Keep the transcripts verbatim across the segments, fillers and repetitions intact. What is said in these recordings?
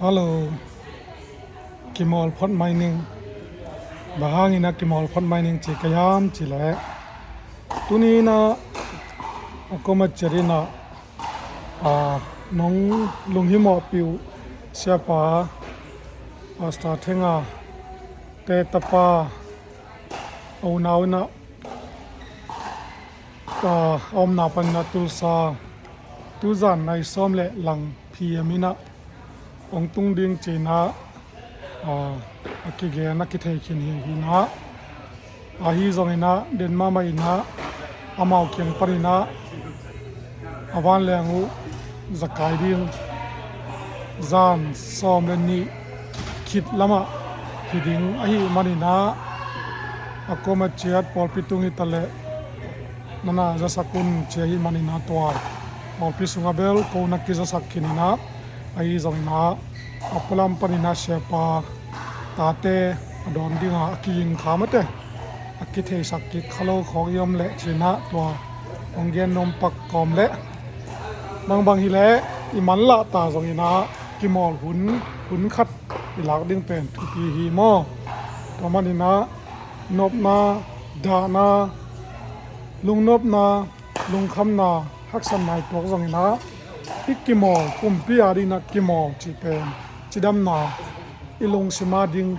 Hello. Kimol phot mai ning. Bahang ina kimol phot mai ning chi kayam chi le. Tuni na akoma cherina a nong lunghimo piu siapa Pastor Thenga te tapa au nau na ta omna panna Tulsa tuzan nai som le lang phi amina ong tung ding china a kigen a kithei khin hi hina ahi zong ina den mama ina amau kiang panina avan leng u zakai ding zan som le ni khit lama hi ding ahi manina akoma chiat polpi tung itale nana zasakun chia hi manina tua polpi sunga bel ko na kizasak khinina ahi zong ina apulam panina siapa tate adon dinga akiging kha mate akitheisak kik khalo khong iom le china tua ong gen nom pak kom le bang bang hi le iman la ta zong ina kimol hun hun khat ilak ding pen thupi hi mo tua manina nopna dahna lungnopna lungkhamna haksan nai tuak zong ina i kimol kumpi a dina kimol chi pen chidamna i lungsima ding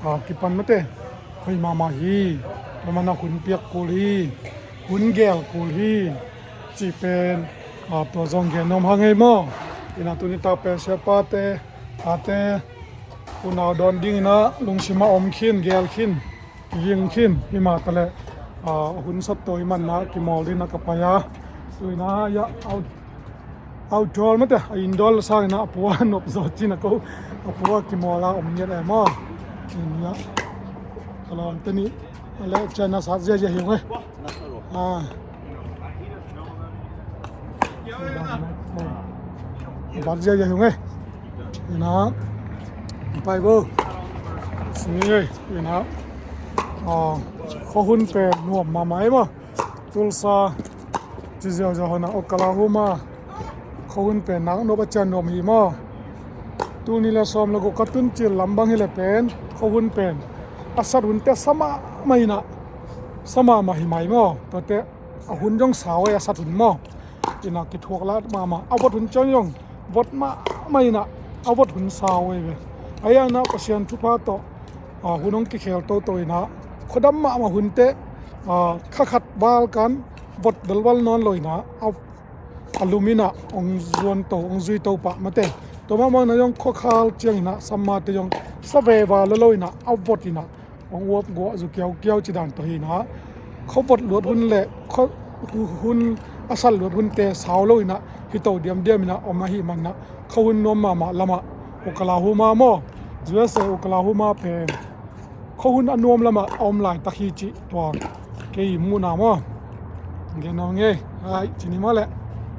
a kipan mate hoi mama hi tua mana hun piak kul hi hun gel kul hi chi pen a tua zong gen nom hang hei mo ina tuni ta pen siapa te tate unau don ding ina lungsima om khin gel khin ging khin hima tale a hun sat to iman na kimol dina kapaya tuina ya au Outdoor mate a indoor sang ina apua nop zo china ko apua kimola om nge emo ina kalon teni ale chana sa je je hiu nge a bar je je hiu nge ina pai bo sini nge ina a ko hun pe nuam mama emo Tulsa chi ziau ziau hona Oklahoma khohun pen nak nop a chian nuam hi mo tuni le som le go katun chil lam bang hi le pen khohun pen asat hun te sama maina sama ma hi mai mo tote ahun jong sao e asat hun mo ina kithuak lat mama avot hun chang jong vot ma maina avot hun sao e ve aya na Pasian thupha to a hun ong kikhel to to ina khodam ma ma hun te a kha khat val kan vot del val non lo ina a alumina ong zuan to ong zui to pa mate to ma ma na jong kho khal chiang ina samma te jong save va lo lo ina avot ina ong uap go zu kiau kiau chi dan to hi na kho vot luat hun le kho hun asal luat hun te sao lo ina hi to diam diam ina om ahi man na kho hun nom ma ma lama Oklahoma mo U S A Oklahoma pen Khohun anuam lama aum lai tak hi chi tua kei muna mo. Gen nge hai chini mo le.